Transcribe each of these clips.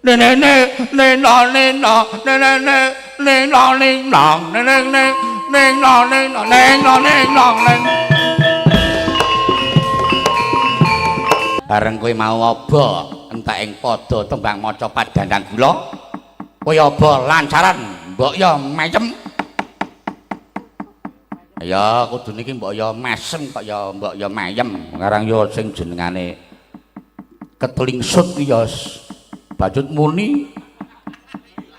Ne ne ne ne no ne no ne ne ne ne no ne no ne ne ne ne no ne no ne no ne no ne. Bareng kowe mau aba entek ing pada tembang maca padandang gula, kowe aba lancaran mbok ya meyem. Ya kudune iki mbok ya mesem kok ya mbok ya meyem. Ngarang ya sing jenengane ketelingsut ki ya bacut muni.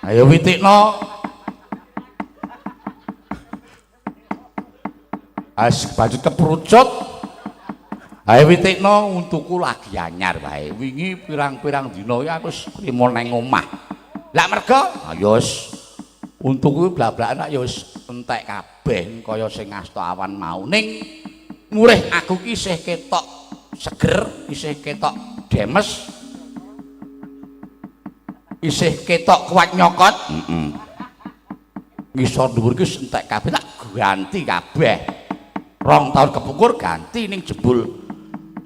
Ayo witikno. As bacut keprucut. Ayo witikno untuku lagi anyar wae. Wingi pirang-pirang dina iki aku wis trimo nang omah. Lah mergo ya wis untuku blak-blakan ya wis entek kabeh kaya sing ngasta awan mau, ning murih aku ki isih ketok seger, isih ketok demes, isih ketok kuat nyokot. Heeh. Ngisor dhuwur ki wis entek kabeh, tak ganti kabeh. 2 tahun kepungkur ganti, ning jebul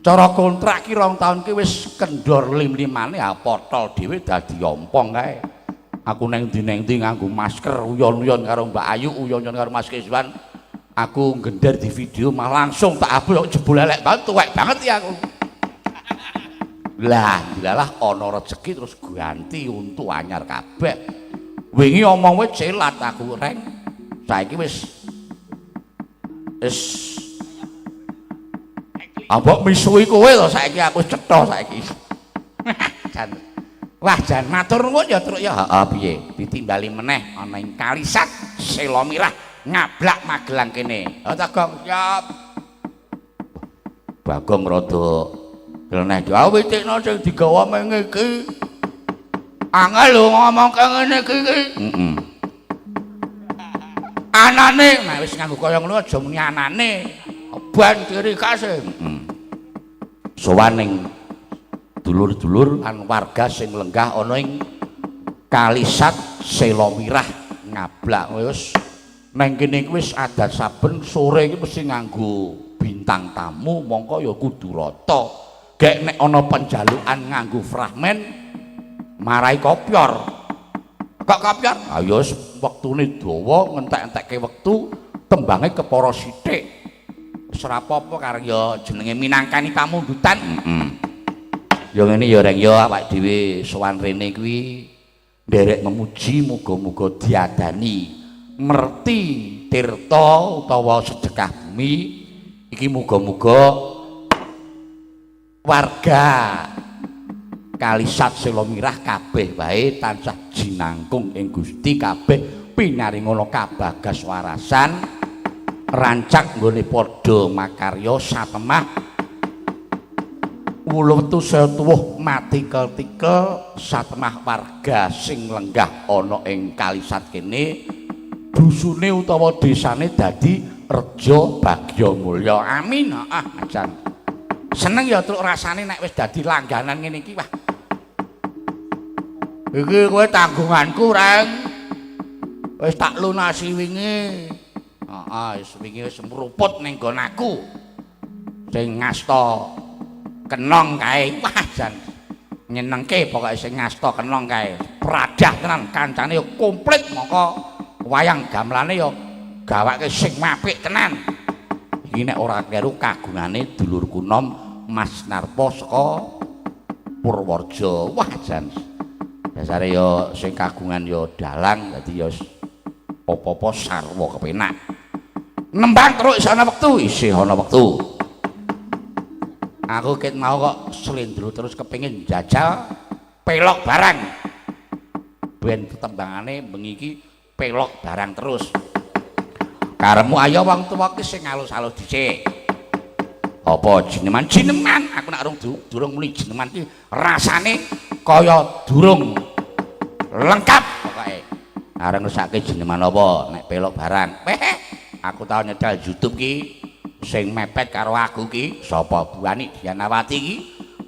cara kontrak ki 2 tahun ki wis kendor lim-limane, ha potol dhewe dadi ompong kae. Aku neng ndi-neng ndi nganggo masker, uyon-uyon karo Mbak Ayu, uyon-uyon karo Mas Kiswan. Aku ngender di video malah langsung tak upload, jebul elek banget, tuwek banget ya aku. Lah, dilalah ana rezeki terus ganti untu anyar kabeh. Wingi omong wis celat aku reng. Saiki wis wis ambok misuhi kowe to, saiki aku cetha saiki. Jan. Wah, jan matur nuwun ya, Truk ya. Heeh, piye? Ditimbali meneh ana ing Kalisat Selomirah Ngablak Magelang kene. Ha ta, Gong, siap. Bagong rada gleneh. Ah witikno sing digawa meng iki. Angel lho ngomong ngene iki. Heeh. Anane, nek wis nganggo kaya ngono aja muni anane. Ben ciri khas. Heeh. Sowan ning dulur-dulur lan warga sing lenggah ana ing Kalisat Selomirah Ngablak. Wis neng kene iki wis adat saben sore iki mesti nganggo bintang tamu, mongko ya kudu rata. Gek nek ana penjalukan nganggo fragmen marai kopyor. Kok kopyor? Ha ya wis wektune dawa, ngentek-entekke wektu, tembange kepara sithik. Wis ora apa-apa karo ya jenenge minangkani pamundutan. Heeh. Ya ngene ya Reng ya, awake dhewe sowan rene kuwi nderek memuji, muga-muga diadani merti tirta utawa sedekah bumi iki, muga-muga warga Kalisat Selomirah kabeh wae tansah jinangkung ing Gusti kabeh, pinaringono kabagas warasan, rancak nggone padha makarya satemah wulu wetu saya tuwuh matikel-tikel, satemah warga sing lenggah ana ing Kalisat kene dusune utawa desane dadi reja bagya mulya. Amin. Ah jan seneng ya truk rasane nek wis dadi langganan ngene iki. Wah, iki kowe tanggunganku Reng, wis tak lunasi wingi. Heeh, wis wingi wis mruput ning nggon aku sing ngasta kenong kae. Wah jan nyenengke pokoke sing ngasta kenong kae pradah tenan, kancane ya komplit, mongko wayang gamelane ya gawake sing apik tenan. Iki nek ora kleru kagungane dulurku nom Mas Narpo saka Purworejo. Wah jan dasare ya sing kagungan ya dalang, dadi ya apa-apa sarwa kepenak. Nembang terus isih ana wektu, isih ana wektu. Aku ket mau kok slendro terus kepengin jajal pelok barang. Ben tetembangane bengi iki pelok barang terus. Karepmu ayo wong tuwa ki sing alus-alus dhisik. Apa jineman? Jineman aku nek urung durung muni jineman ki rasane kaya durung lengkap pokoke. Arep ngersake jineman apa nek pelok barang? Weh, aku tau nyetel YouTube ki sing mepet karo aku ki sapa Buani Dianawati ki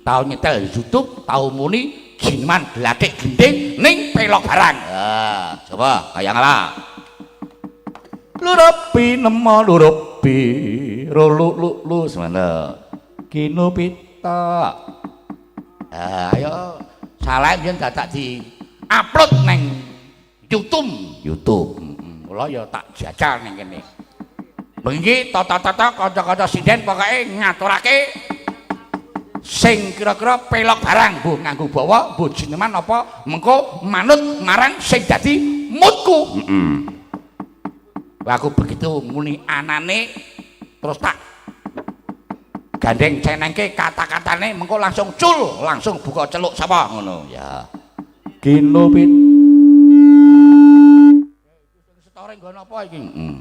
tau nyetel YouTube, tau muni jineman glathik gending ning pelok barang. Ah, coba kaya ngapa? Lurupi nemo lurupi rulu lu lu semana kino pita. Ah, ayo Salah biyen dadak di upload neng YouTube. YouTube. Mula ya tak jajal ning kene. Bengi tata-tata kanca-kanca sinden pokoke ngaturake sing kira-kira pelok barang mbuh nganggo bawa mbuh jineman apa mengko manut marang sing dadi moodku. Heeh. Aku begitu muni anane terus tak gandeng cenengke kata-katane mengko langsung cul, langsung buka celuk sapa ngono ya. Kinupit. Setore nggon apa iki? Heeh.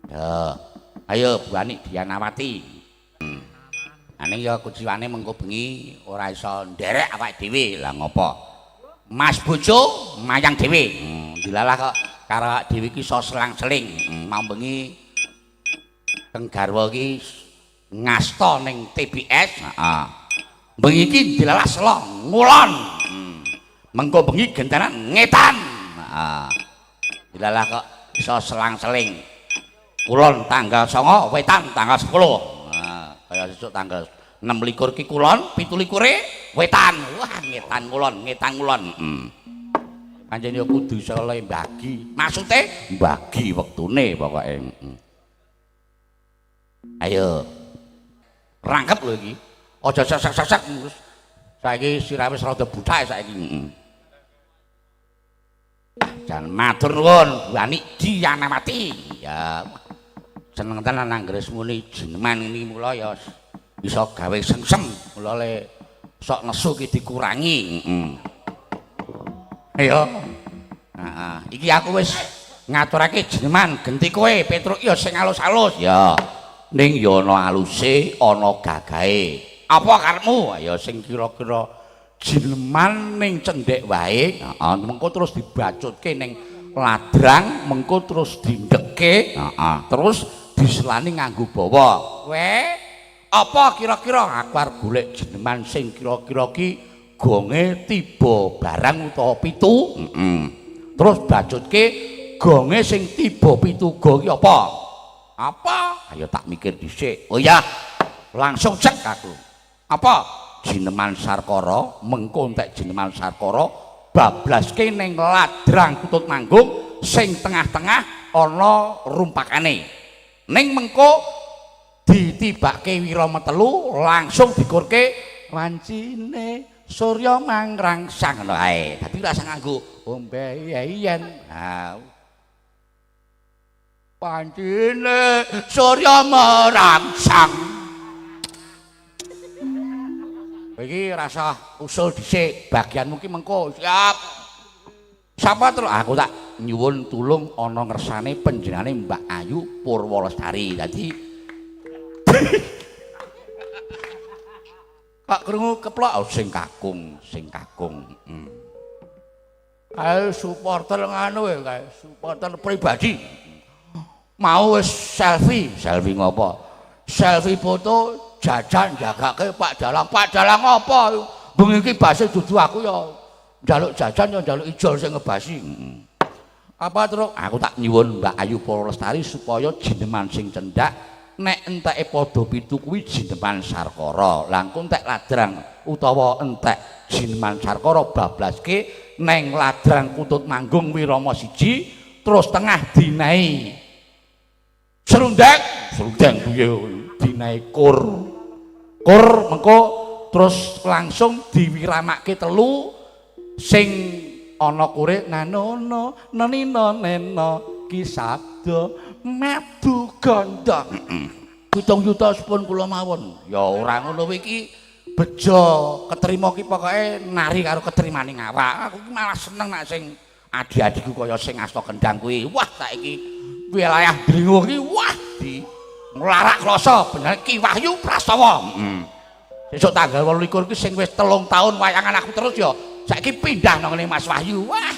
Ya. Ayo Bu Ani Dianawati. Ane ya kuciwane mengko bengi ora iso nderek awake dhewe. Lah ngopo? Mas bojo mayang dhewe. Dilalah kok karo awake dhewe iki iso selang-seling. Mau bengi teng garwa iki ngasta ning TBS. Heeh. Bengi iki dilalah selo ngulon. Mengko bengi gentenan ngetan. Heeh. Dilalah kok iso selang-seling. Kulon tanggal 9, wetan tanggal 10. Nah, kaya sesuk tanggal 26 ki kulon, 27 wetan. Wah, ngetan kulon, ngetan kulon. Heeh. Pancen ya kudu iso le mbagi. Maksude mbagi wektune pokoke. Heeh. Ayo. Rangkep lho iki. Aja sek-sek-sek terus. Saiki sirahe wis rada buthak saiki. Heeh. Jan matur nuwun Bu Ani Dianawati. Ya. Seneng tenan anggere muni jineman ini mula ya iso gawe sengsem mula le sok nesu ki dikurangi. Heeh. Ayo. Heeh, iki aku wis ngaturake jineman genti kowe Petruk ya sing alus-alus. Ya. Ning ya ana aluse, ana gagahe. Apa karepmu? Ya sing kira-kira jineman ning cendhek wae, heeh, mengko terus dibacutke ning ladrang, mengko terus dindeke, heeh, terus diselani nganggo bawa. Kowe apa kira-kira aku arep golek jineman sing kira-kira ki gonge tiba barang utawa pitu? Heeh. Terus bacutke gonge sing tiba pitu go ki apa? Apa? Ayo tak mikir dhisik. Oh iya, langsung cek aku. Apa? Jineman Sarkara, mengko entek jineman Sarkara bablaske ning ladrang Kutut Manggung sing tengah-tengah ana rumpakane. Ning mengko ditibake wirama telu langsung dikurke wancine surya mangrangsang ngono ae. Dadi ora usah nganggo ombe yen. Ha. Wancine surya merangsang. Iki rasa usul dhisik, bagianmu ki mengko. Siap. Sapa terus aku tak nyuwun tulung ana ngersane panjenengane Mbak Ayu Purwolestari. Dadi kok krungu keplok oh, sing kakung, sing kakung. Heeh. Kae supporter nganu kae, supporter pribadi. Mau wis selfie, selfie ngopo? Selfie foto jajan jagake Pak Dalang. Pak Dalang apa? Bengi iki base dudu aku ya njaluk jajan ya njaluk ijol sing ngebasi. Heeh. Apa terus aku tak nyuwun Mbak Ayu Purwolestari supaya jineman sing cendhak nek enteke padha pitu kuwi jineman Sarkara. Lah engko entek ladrang utawa entek jineman Sarkara bablaske neng ladrang Kutut Manggung wirama siji terus tengah dinai serundeng, serundeng piye dinai kur. Kur mengko terus langsung diwiramake telu sing ana kure nanono nenino neno ki sabda madu gandha. 7 yuta sepun kula mawon. Ya ora ngono iki bejo ketrima ki pokoke nari karo ketrimane awak. Aku ki malah seneng nek sing adi-adiku kaya sing asta kendang kuwi. Wah saiki wilayah Dringo ki wah di nglarak klasa bener Ki Wahyu Prastawa. Heeh. Sesuk tanggal 28 ki sing wis 3 tahun wayangan aku terus ya saiki pindah nang ngene Mas Wahyu. Wah.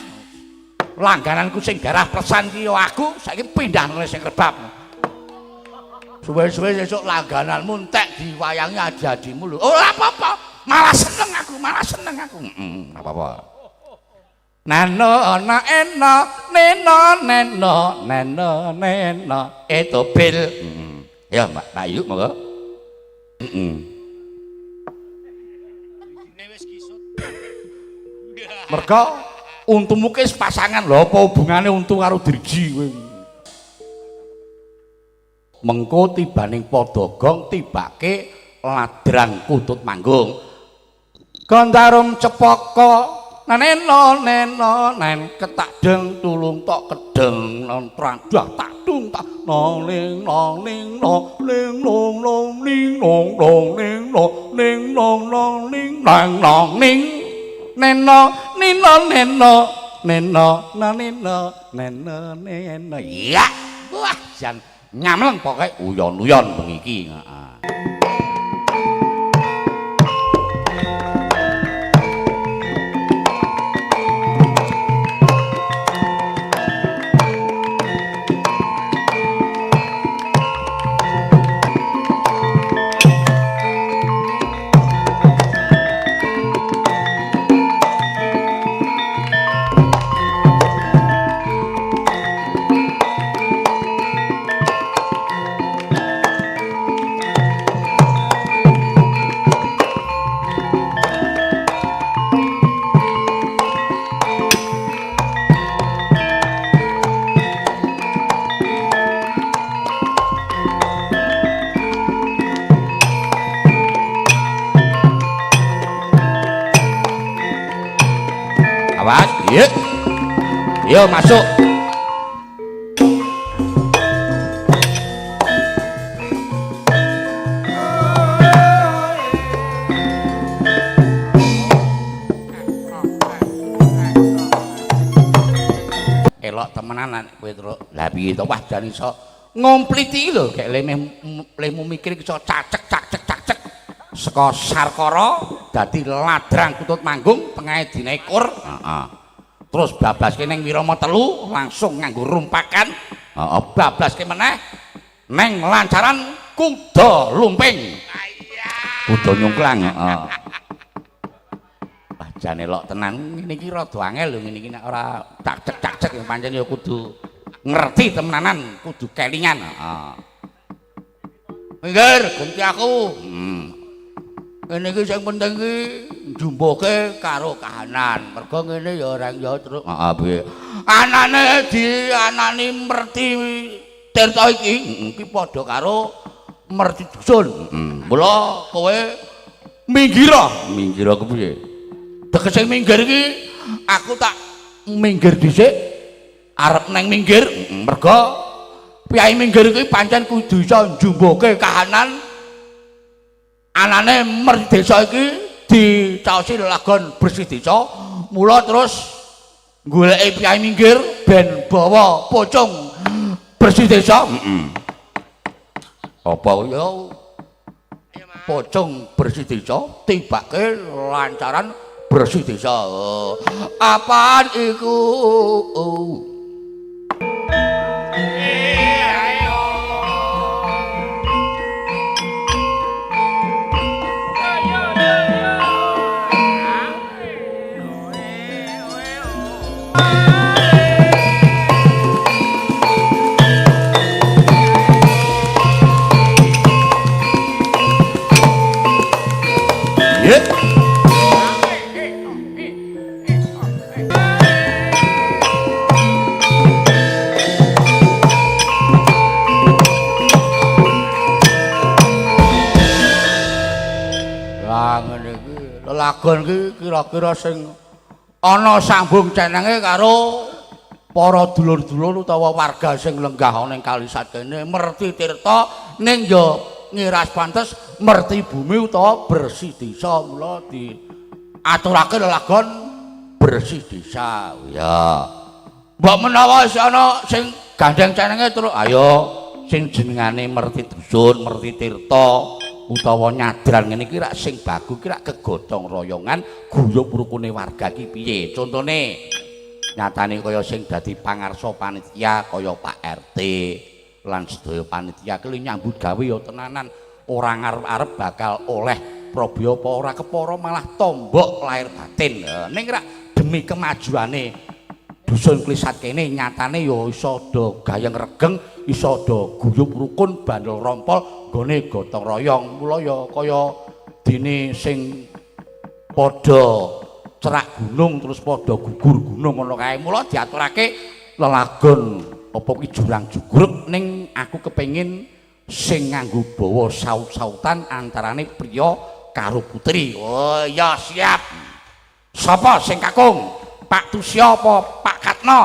Langgananku sing darah persan ki ya aku saiki pindah nang sing rebab. Suwe-suwe sesuk langgananmu entek diwayangi adi-adimu lho. Ora apa-apa. Malah seneng aku, malah seneng aku. Heeh, apa-apa. Nano na eno neno neno neno neno etopil. Ya Mbak Ayu monggo. Heeh. Wis kisut. Mergo untumu ki pasangan lho, apa hubungane untu karo driji kowe? Mengko tibaning padha gong tibake ladrang kutut manggung. Gandarum cepaka neno neno nen ketak deng tulung tok kedeng non tradah tak dung tak nong ning nong ning nong ning nong nong ning nong nong ning nong ning nong nong ning nang nong ning neno nino neno neno nino neno neno. Iya, wah jan nyamleng pokoke uyon-uyon bengi iki. Heeh. Awas, yuk. Yo masuk. Elok temenan kowe, Truk. Lah piye to? Wah jan iso ngompliti lho, gek lemu mikir iso cacek cacek cacek. Saka Sarkara dadi ladrang kutut manggung tengahe dina ikur. Heeh. Terus bablaske ning Wirama 3 langsung nganggo rumpakan. Heeh, bablaske meneh neng lancaran kuda lumping. Kuda nyungklang, heeh. Wah jane lok tenan ngene iki rada angel lho ngene iki nek ora cacek-cacek pancen ya kudu ngerti temenanan, kudu kelingan. Heeh. Minggir, genti aku. Ngene iki sing penting iki njumboke karo kahanan. Mergo ngene ya ora ya terus. Heeh, piye? Anane dianani merti tirta iki, iki padha karo merti dusun. Mula kowe minggira. Minggira kepiye? Tegese minggir iki aku tak minggir dhisik arep neng minggir. Mergo piyai minggir iki pancen kudu iso njumboke kahanan anane merti desa iki dicaosi lelagon bersih desa. Mula terus goleki piyai minggir ben bawa pocong bersih desa. Apa ya pocong bersih desa tibake lancaran bersih desa. Apaan iku? Lelagon iki kira-kira sing ana sambung cenenge karo para dulur-dulur utawa warga sing lenggah ana ing Kalisat kene merti tirta ning ya ngiras pantes merti bumi utawa bersih desa. Mula diaturake lelagon bersih desa. Ya mbok menawa isih ana sing gandeng cenenge terus ayo sing jenengane merti dusun, merti tirta utawa nyadran ngene iki rak sing bagus iki rak kegotong royongan guyub rukune warga iki piye. Contone nyatane kaya sing dadi pangarsa panitia kaya Pak RT lan sedaya panitia ki nyambut gawe ya tenanan ora ngarep-arep bakal oleh probya apa ora kepara malah tombok lahir batin. Ning rak demi kemajuane dusun Klisat kene nyatane ya iso do gayeng regeng, iso do guyub rukun bandel rompol nggone gotong royong. Mula ya kaya dene sing padha cerak gunung terus padha gugur gunung ngono kae. Mula diaturake lelagon apa kuwi jurang jugruk ning aku kepengin sing nganggo bawa saut-sautan antarane priya karo putri. Oh iya siap. Sapa sing kakung? Pak Tusya apa Pak Katno?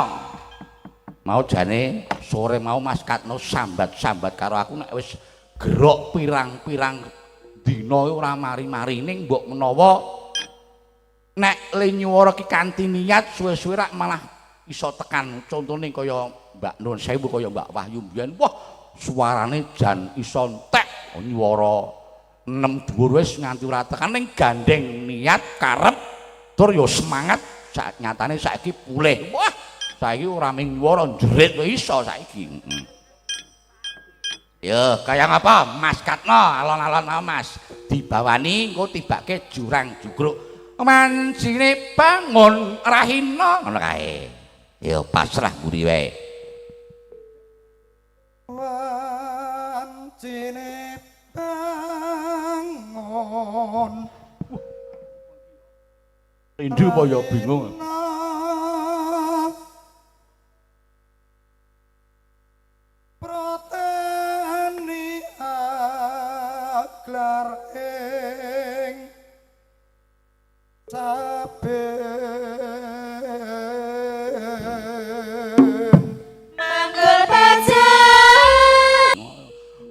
Mau jane sore mau Mas Katno sambat-sambat karo aku nek wis gerok pirang-pirang dina ora mari-mari ning mbok menawa nek le nyuwara ki kanthi niat suwe-suwe rak malah iso tekan. Contone kaya Mbak Nun Sewu kaya Mbak Wahyu mbiyen, wah suarane jan iso entek nyuwara 6 dhuwur wis nganti ora tekan ning gandeng niat karep tur ya semangat sak nyatane saiki pulih. Wah saiki ora mung nyuwara jerit wae iso saiki. Ya kaya ngapa Mas Katno alon-alon Mas dibawani engko tibake jurang jugruk mancine bangun rahina ngono kae. Ya pasrah mburi wae. Mancine bangun rindu apa ya bingung. Proteni aglar ing saben manggul baja.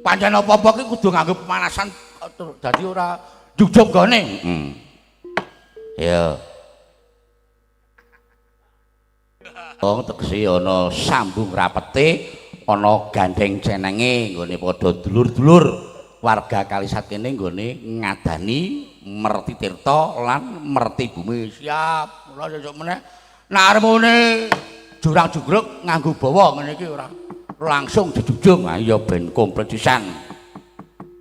Pancen apa-apa ki kudu nganggo pemanasan dadi ora jujug gone. Heeh. Ya. Wong tegese ana sambung rapete, ana gandeng cenenge nggone padha dulur-dulur warga Kalisat kene nggone ngadani merti tirta lan merti bumi. Siap. Mula sesuk meneh nek arep mune jurang jugruk nganggo bawa ngene iki ora langsung dijujung. Ha iya ben komplit pisan.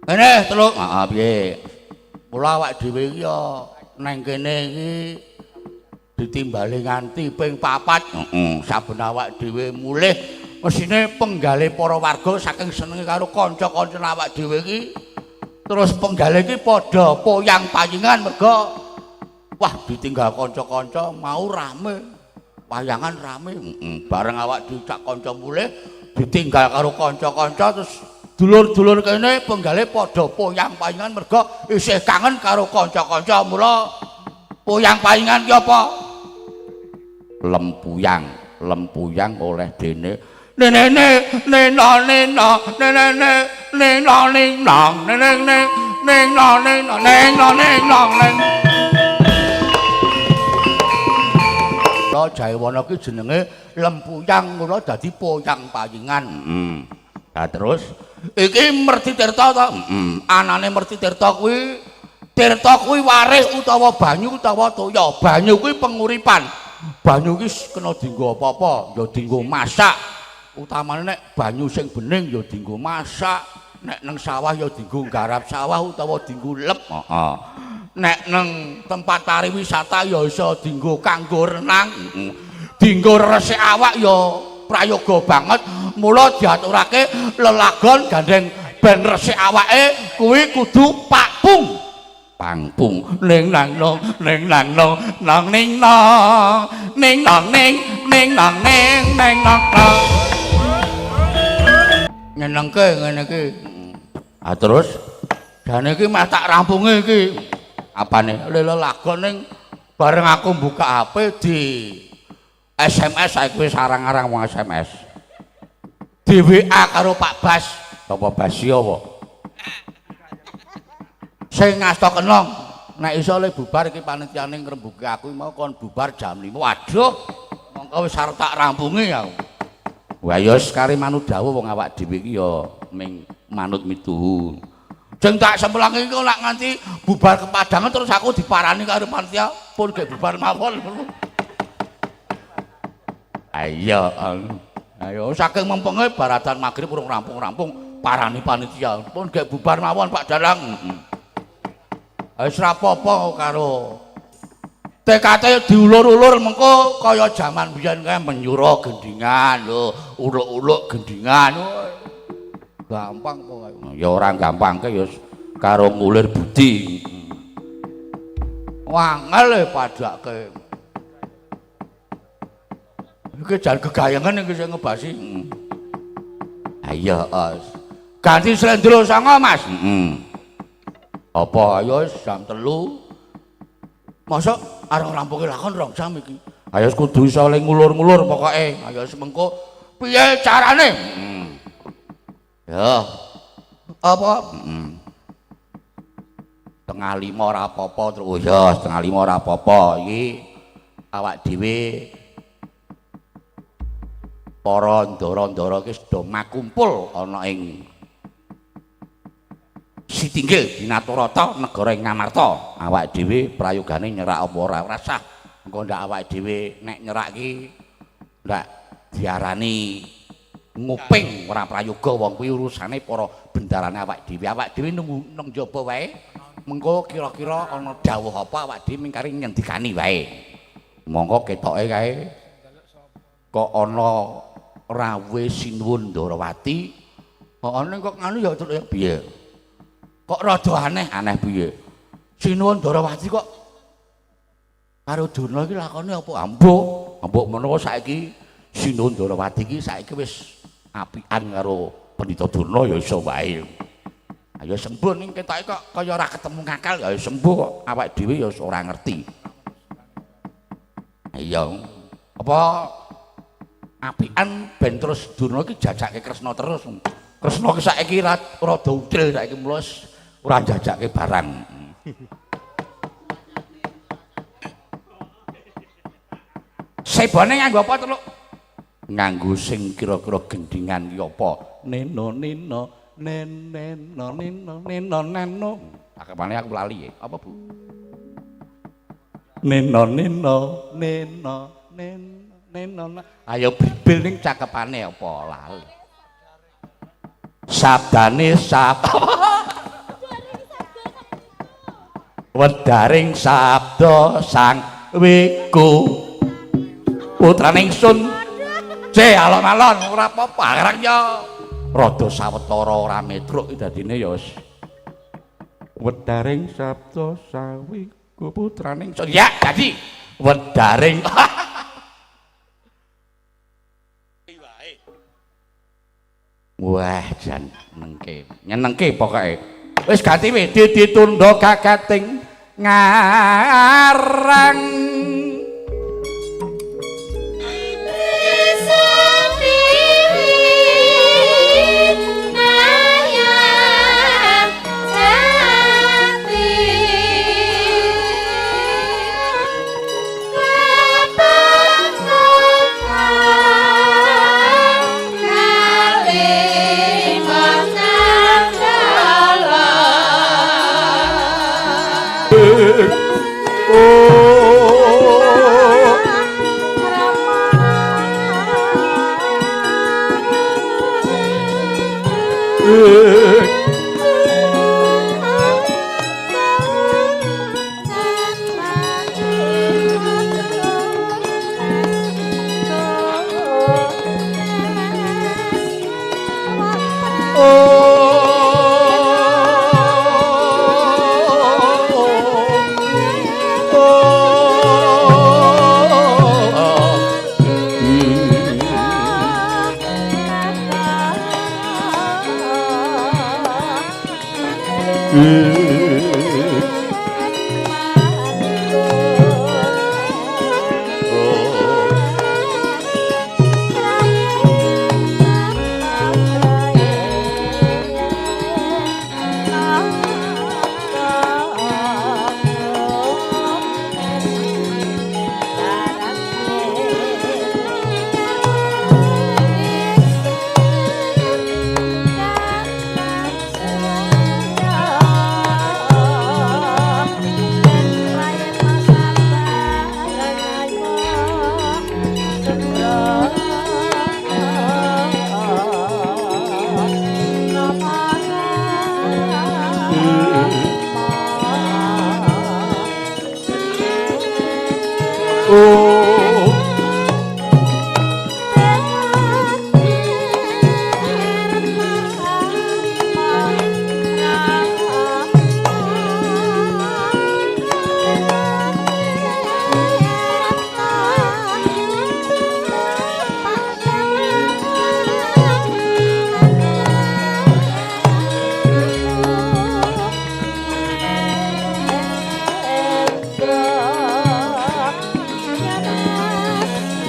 Ngene teluk. Heeh piye? Mula awak dhewe iki ya nang kene iki ditimbali nganti ping 4. Heeh, saben awak dhewe mulih mesine penggale para warga saking senenge karo kanca-kanca awak dhewe iki terus penggale iki padha poyang payingan mergo wah ditinggal kanca-kanca mau rame wayangan rame. Heeh, bareng awak dhewe cak kanca mulih ditinggal karo kanca-kanca terus dulur-dulur kene penggale padha poyang payingan mergo isih kangen karo kanca-kanca. Mula poyang payingan ki apa? Lempuyang, lempuyang oleh dene nene nena nena nene nena ning nang nene nena nena nena nena neng. Kula Jayawana ki jenenge lempuyang mula dadi poyang payingan. Heeh. Lah terus iki Merti Tirta to? Heeh. Anane Merti Tirta kuwi tirta kuwi warih utawa banyu utawa toya. Banyu kuwi penguripan. Banyu ki kena dienggo apa-apa, ya dienggo masak. Utamane nek banyu sing bening ya dienggo masak, nek nang sawah ya dienggo garap sawah utawa dienggo lep. Heeh. Nek nang tempat pariwisata ya iso dienggo kanggo renang. Heeh. Dienggo resik awak ya prayoga banget. Mula diaturake lelagon gandeng ben resik awake kuwi kudu pakpung. Pangpung ning nang nong ning nang nong nang ning nong ning nong ning ning nong ning ning nong nong. Nyenengke ngene iki. Ah terus jane iki mah tak rampunge iki. Apane? Lelagon ning bareng aku buka HP di SMS saiki wis arang-arang wong SMS. Di WA karo Pak Bas. Sapa Basio apa? Sing ngasta kenong nek iso le bubar iki panitiane ngrembuke aku mau kon bubar jam 5. Waduh, mongko wis arep tak rampungi aku. Wah ya wis kari manut dawuh wong awak dhewe iki ya ming manut mituhu. Sing tak sempelangi iki lak nganti bubar kepadangan terus aku diparani karo panitia pun gek bubar mawon. Ayo, ayo saking mempenge baratan magrib urung rampung-rampung parani panitia pun gek bubar mawon Pak Dalang. Wis ra apa-apa karo TKT diulur-ulur mengko kaya jaman biyen kae menyura gendingan lho, uluk-uluk gendingan. Gampang pokoke. Ya ora gampangke ya karo ngulir budi. Wangel e padake. Iki jan gegayengen iki sing ngebasi. Ayo, Os. Ganti slendro sanga, Mas. Heeh. Apa ayo jam 3. Mosok arep ngrampungi lakon 2 jam iki. Ayo kudu iso le ngulur-ngulur pokoke. Ayo mengko piye carane? Heeh. Ya. Apa? Heeh. 4:30 ora apa-apa terus. Oh ya, 4:30 ora apa-apa. Iki awak dhewe para ndara-ndara iki sedha makumpul ana ing Sitinggil Binaturata negara ing Ngamarta. Awak dhewe prayogane nyerak apa ora ora sah. Engko ndak awak dhewe nek nyerak iki ndak diarani nguping ora prayoga wong kuwi urusane para bendarane awak dhewe. Awak dhewe nunggu nang njaba wae. Mengko kira-kira ana dawuh apa awak dhewe mingkari ngendikani wae. Monggo ketoke kae kok ana rawe Sinuwun Ndarawati. Kok ana kok nganu ya terus piye? Kok rada aneh, aneh piye? Sinuwun Ndarawati kok karo Durna iki lakone apa? Ambuk, ambuk menawa saiki Sinuwun Ndarawati iki saiki wis apian karo Pendhita Durna ya iso wae. Ayo sembuh ning ketoke kok kaya ora ketemu ngakal ya sembuh kok awake dhewe ya ora ngerti. Iya. Apa apian ben terus Durna iki jajake Kresna terus. Kresna ki saiki rada ucil saiki mula ora jajake barang. Sebone nganggo apa teluk? Nganggo sing kira-kira gendingan ki apa? Neno neno neno neno neno neno. Akepane aku lali ya. Apa, Bu? Neno neno neno neno neno. Ayo bribil ning cakepane apa lali. Sabdane sab Wedaring sabda sang wiku putrane ingsun. Ce alon-alon ora apa-apa arang ya rada sawetara ora metruk iki dadine ya wis. Wedaring sabda sang wiku putrane ingsun. Ya dadi wedaring. Wah jan nengke nyenengke pokoke. Wis ganti wis ditunda kakating ngarang. Oh.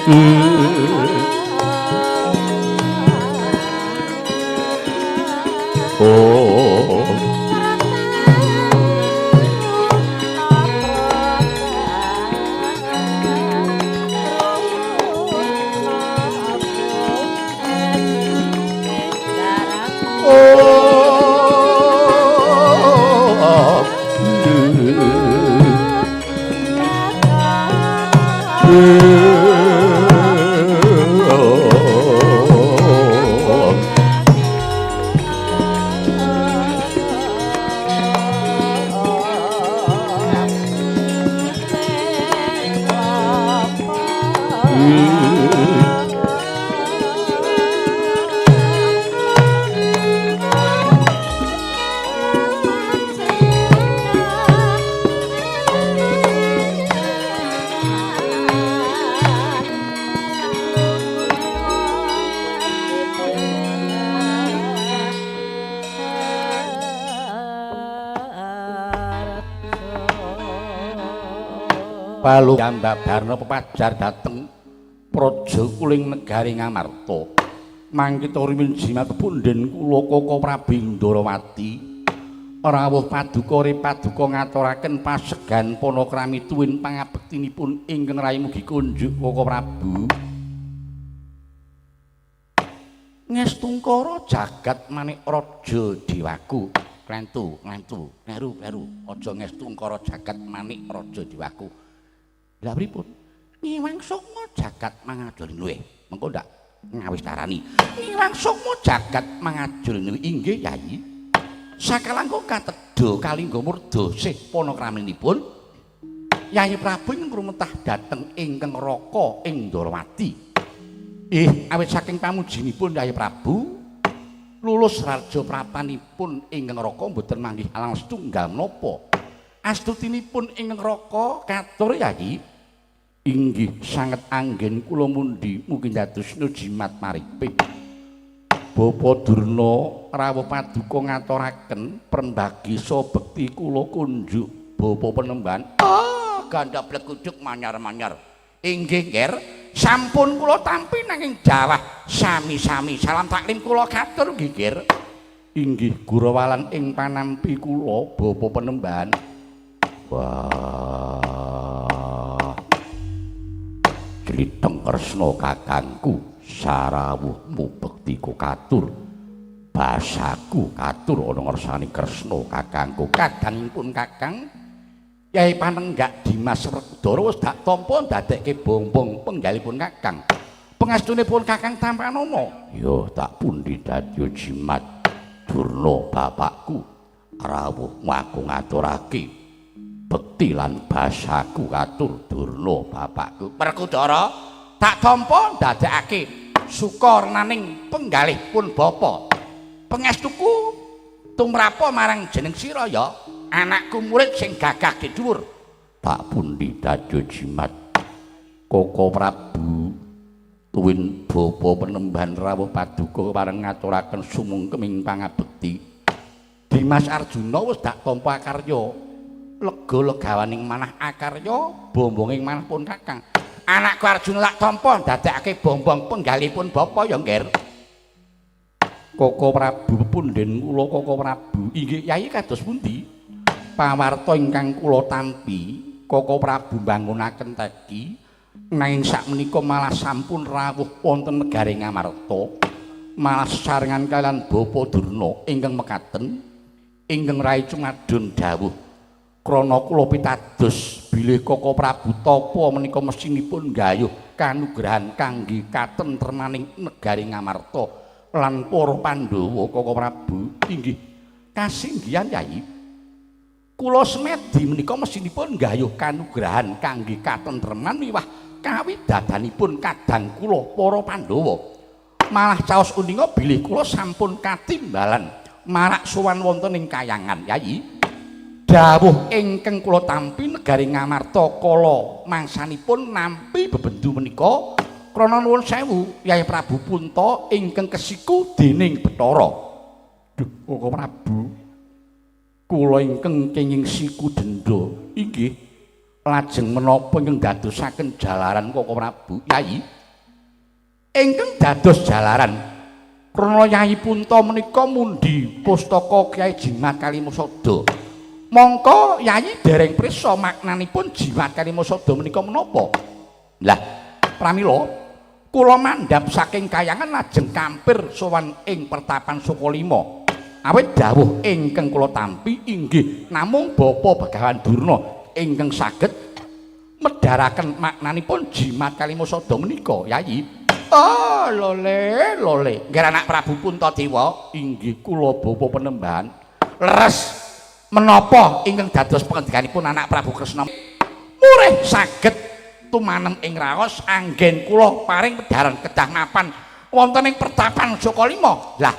Oh. Palu Yambabarna pepajar dhateng Praja Kuling Negari Ngamarta. Mangkita rumiyin jimat punden kula Kaka Prabu Indarawati. Rawuh paduka re paduka ngaturaken pasegan panakrami tuwin pangabektinipun ingkang rayi mugi kunjuk Kaka Prabu. Ngestungkara jagat manik raja dewaku. Klentu, klentu, kleru, kleru. Aja ngestungkara jagat manik raja dewaku. Lah pripun? Ngiwang sukma jagat mangajul luwih. Mengko ndak ngawistarani. Ngiwang sukma jagat mangajul luwih inggih Yayi. Sakalangkung katedha kalingga murda sih panakraminipun Yayi Prabu ingkang rumetah dhateng ingkang Raka ing Ndrawati. Awit saking pamujinipun Yayi Prabu lulus raja prapanipun ingkang Raka mboten manggih alang setunggal menapa. Astutinipun ingkang Raka katur Yayi inggih sanget anggen kula mundi mugi dados jimat maripih. Bapa Durna rawuh paduka ngaturaken prembagisa bekti kula kunjuk bapa penemban. Ah, ganda blekuduk manyar-manyar. Inggih nger, sampun kula tampi nanging jawah sami-sami salam taklim kula katur nggih nger. Inggih gurawalan ing panampi kula bapa penemban. Wah. Jliteng Kresna kakangku sarawuhmu bektiku katur basaku katur ana ngersani Kresna kakangku. Kadangipun kakang Yai Panenggak Dimas Werkudara wis dak tampa ndadekke bombong penggalipun kakang. Pangestunipun kakang tampanana ya tak pundi dadi jimat Durna bapakku rawuhmu aku ngaturake bekti lan basaku katur Durna bapakku. Werkudara tak tampa ndadekake suka renaning penggalih pun bapa. Pangestuku tumrapa marang jeneng sira ya anakku murid sing gagah dhuwur. Tak pundi dadi jimat Kaka Prabu tuwin bapa penemban rawuh paduka pareng ngaturaken sumungkeming pangabekti. Dimas Arjuna wis dak tampa akarya lega legawaning manah akarya bombonging manah pun kakang. Anakku Arjuna tak tampa ndadekake bombong penggalipun bapa ya ngger. Kaka Prabu punden kula Kaka Prabu inggih Yayi kados pundi? Pawarta ingkang kula tampi Kaka Prabu mbangunaken teki nanging sakmenika malah sampun rawuh wonten negari Ngamarta malah sarengan kalian Bapa Durna ingkang mekaten ingkang rai cumadun dawuh krana kula pitados bilih Kaka Prabu tapa menika mesinipun gayuh kanugrahan kangge katentremaning negari Ngamarta lan para Pandhawa. Kaka Prabu inggih kasinggihan Yayi kula semedi menika mesinipun gayuh kanugrahan kangge katentreman miwah kawidadanipun kadang kula para Pandhawa. Malah caos uninga bilih kula sampun katimbalan marak sowan wonten ing kayangan Yayi. Dawuh ingkang kula tampi negari Ngamarta kala mangsanipun nampi bebendu menika krana nuwun sewu Yai Prabu Punta ingkang kesiku dening Bathara. Duh Kaka Prabu kula ingkang kenging siku denda inggih lajeng menapa ingkang dadosaken jalaran Kaka Prabu Yai? Ingkang dados jalaran krana Yayi Punta menika mundhi pustaka Kyai Jimat Kalimasada. Mongko Yayi dereng prisa maknanipun Jimat Kalimasada menika menapa? Lah, pramila kula mandhap saking kayangan lajeng kampir sowan ing pertapan Sukalima. Awit dawuh ingkang kula tampi inggih namung Bapa Begawan Durna ingkang saged medharaken maknanipun Jimat Kalimasada menika, Yayi. Oh, lole, lole. Nggih anak Prabu Puntadewa, inggih kula bapa penembahan. Leres menapa ingkang dados pangendikanipun anak Prabu Kresna? Murih saged tumanem ing raos anggen kula paring pedharan kedah mapan wonten ing pertapan Sukalima. Lah,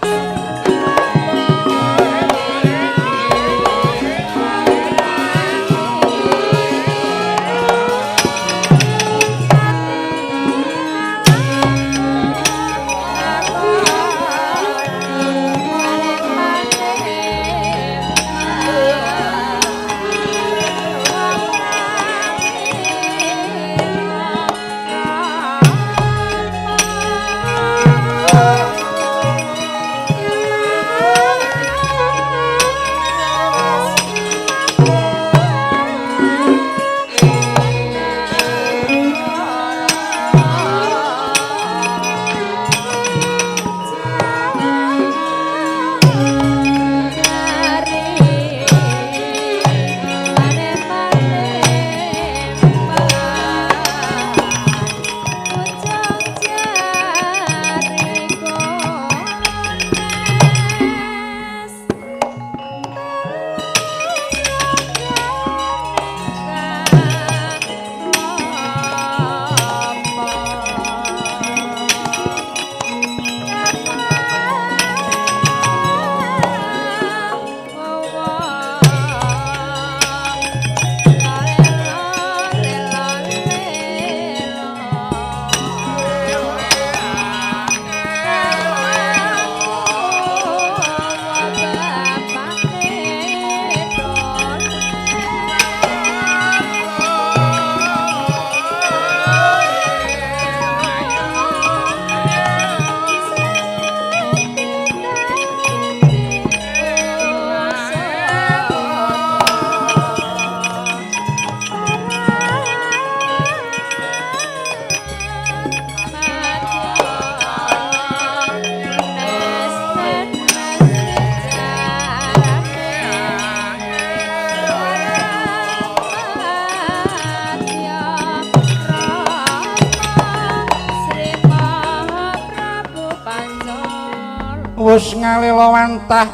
wis ngalela wantah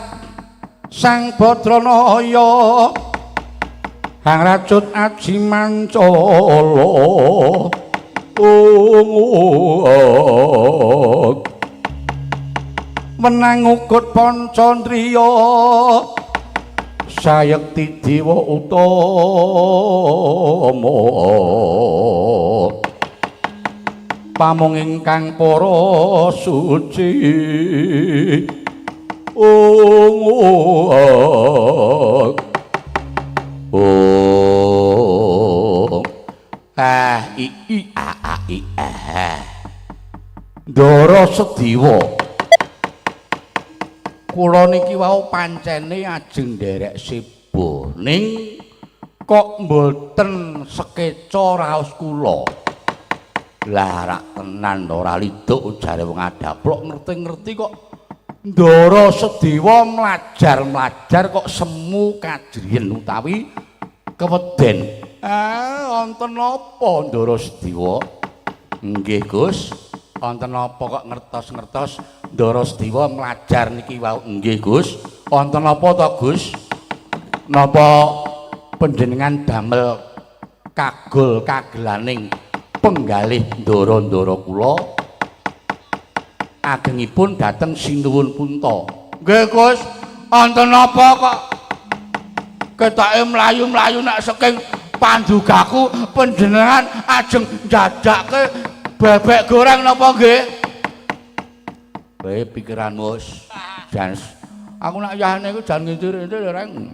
Sang Badranaya hang racut aji mancala menang ukut pancandriya sayekti dewa utama pamong ingkang para suci. Oh, ah i i a a i a. Ndara Sediwa, kula niki wau pancene ajeng nderek seba ning kok mboten sekeca raos kula. Lah rak tenan ora liduk jare wong adaplok ngerti-ngerti kok Ndara Sediwa mlajar-mlajar kok semu kajriyen utawi keweden. Ah, wonten napa Ndara Sediwa? Nggih, Gus. Wonten napa kok ngertos-ngertos Ndara Sediwa mlajar niki wau? Nggih, Gus. Wonten napa to, Gus? Napa panjenengan damel kagol kagelaning penggalih ndara-ndara kula agengipun dhateng Sinuwun Punta? Nggih, Gus. Wonten napa kok ketoke mlayu-mlayu nek saking pandugaku panjenengan ajeng njajake bebek goreng napa nggih? Kowe pikiranmu wis jan aku nak yahane iku jan ngintir-intir reng.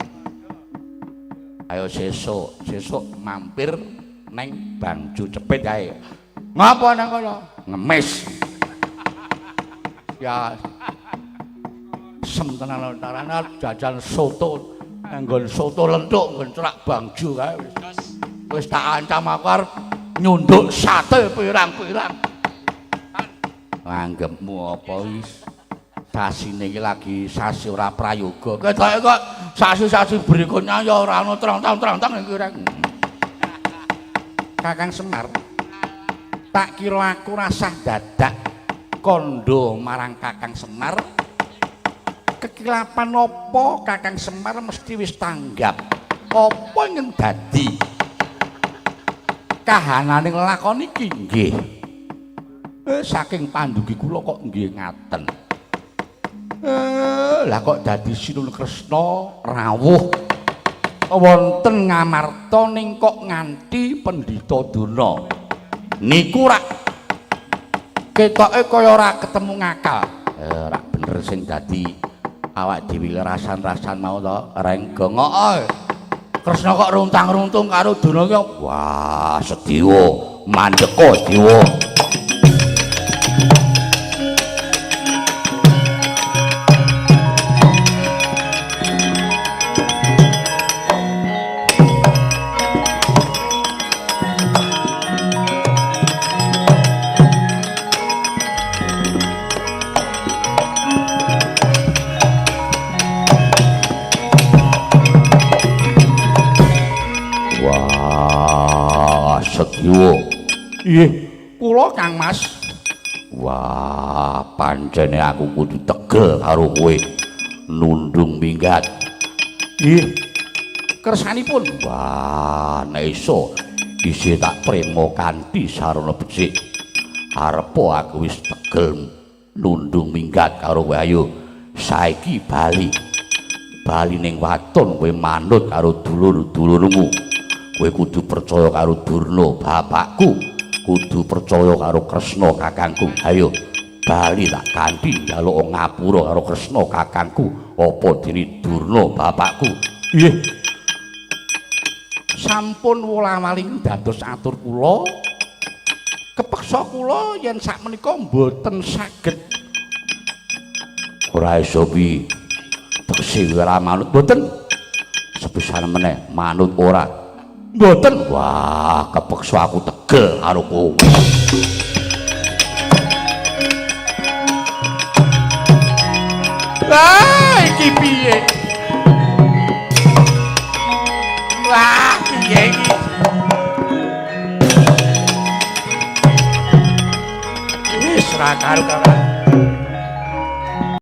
Ayo sesuk, sesuk mampir neng Bangjo Cepit kae. Ngapa nang kono? Ngemis. Ya. Sem tenan tarana jajan soto nggon soto lentuk nggon cerak bangju kae wis. Wis tak ancam aku arep nyunduk sate pirang-pirang. Anggepmu apa wis? Sasine iki lagi sasi ora prayoga. Ketoke kok sasi-sasi berikutnya ya ora ono trong-trong-trong iki rek. Kakang Semar, tak kira aku rasah dadak kandha marang Kakang Semar. Kekilapan apa Kakang Semar mesti wis tanggap. Apa ingkang dadi kahanane nglakoni iki nggih. Saking pandugi kula kok nggih ngaten. Lah kok dadi Sinun Kresna rawuh wonten Ngamarta ning kok nganti Pendhita Durna. Niku rak ketoke kaya ora ketemu ngakal. Rak bener sing dadi awak dhewe rasan-rasan mau to, reng gongok. Kresna kok runtang-runtung karo Durna ki. Wah, sediwa mandeka dewa. Nggih, kula Kang Mas. Wah, pancene aku kudu tegel karo kowe. Nundung minggat. Nggih. Kersanipun. Wah, nek iso isih tak prema kanthi sarana becik. Arepa aku wis tegel nundung minggat karo kowe. Ayo saiki bali. Bali ning waton kowe manut karo dulur-dulurmu. Kowe kudu percaya karo Durna bapakku, kudu percaya karo Kresna kakangku. Ayo bali tak kanthi njaluk ngapura karo Kresna kakangku, apa dene Durna bapakku. Nggih. Sampun wola-wali dados atur kula. Kepeksa kula yen sakmenika mboten saged. Ora iso piye. Tegese ora manut mboten. Sepisan meneh manut ora. Mboten. Wah, kepeksa aku tegel karo kowe. Wah, iki piye? Wah, piye iki? Wis ra karu-karuan.